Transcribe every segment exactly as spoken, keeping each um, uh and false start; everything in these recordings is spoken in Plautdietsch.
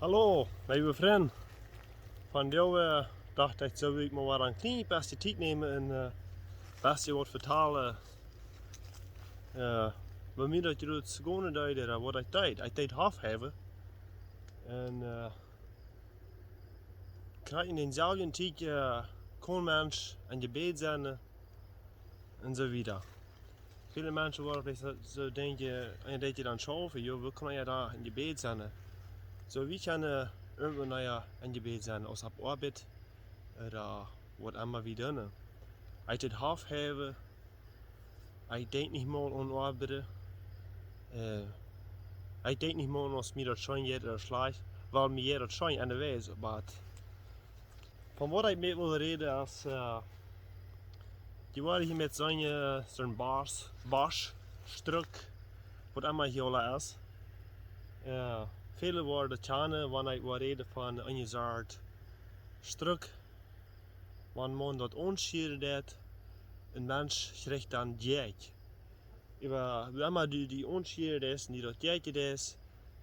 Hallo, leewe Frind. Vondoag docht ekj, sull ekj mol wada een kjlien bät Tiet nämen un een bät waut vetalen. Woo mie daut jrots gonen deed, ooda waut ekj deed. Ekj deed Hoff heewen. Un krakjt en dän selwjen Tiet kunn Mensch em Jebäd sennen un soo wieda. Väle Menschen woaren veleicht soo denkjen, un daut jie dan schaufen, jo, woo kaun eena dan em Jebäd sennen? Soo, wie kjennen irjentwua em Jebäd sennen, aus opp Oabeit ooda waut emma wie doonen. Ekj deed Hoff heewen, ekj denkj nich mol aun oabeiden. Ekj denkj nich mol aun, aus mie daut scheen jeit ooda schlajcht, wiels mie jeit daut scheen, anyways, oba von waut ekj met well räden es, jie woaren hia met soon, soon Bosch, Bosch, Struk, waut emma hia aula es. Väle woaren daut kjanen, wan ekj woa räden von eene Sort Struk, wan maun daut aunschieren deit, een Mensch kjricht dan Jeakj. Oba woo emma du die aunschieren deist un die daut Jeakj deist,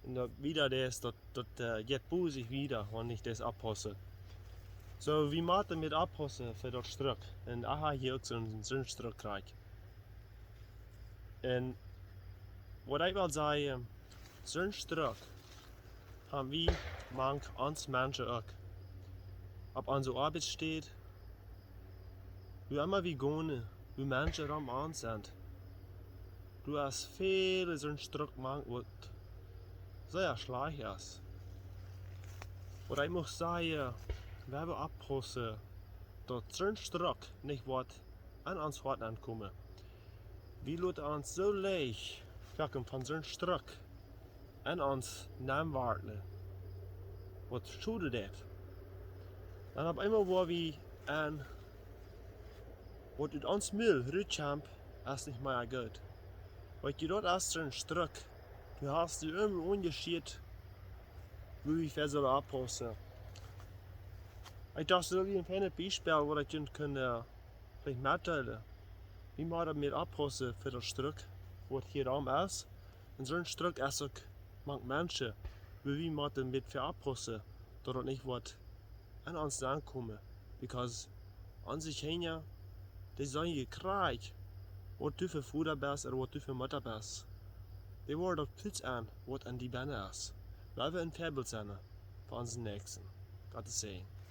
un daut wieda deist, daut, daut jeit bosich wieda, wan nich deist oppaussen. Soo, wie motten met oppaussen fa daut Struk. Un ekj hab hia uk soon, soon Struk krakjt. Un waut ekj well sajen, soon Struk han wie mank ons Menschen uk. Opp onse Oabeitsstäd, woo emma wie gonen, woo Menschen rom ons sent. Doa es väl soon Struk mank, waut sea schlajcht es. Waut ekj mucht sajen, wie motten oppaussen, daut soon Struk nich woat aun ons Hoat aunkomen. Wie loten ons soo leicht foaken von soon Struk aun ons nenwartlen, waut Schoden deit. Dan opp eemol woa wie aun, waut ut ons Mul rutkjemt, es nich mea goot. Weetst du, daut es soon Struk. Du hast die irjentwua aunjeschieet, woo wie fa sullen oppaussen. Ekj docht, daut es een feinet Biespel, waut ekj junt kunn veleicht metdeelen. Wie motten met oppaussen fa daut Struk, waut hia rom es. Un soon Struk es uk mank Menschen, woo wie motten met fa oppaussen, daut daut nich woat aun ons aunkomen. Because onse Kjinja, dee seenen je krakjt, waut du fa Voda best ooda waut du fa Mutta best. Dee woaren daut plötzlich aun, waut aun die bennen es. Lot wie een Väabilt sennen fa onse Näakjsten. Gott sien Säajen.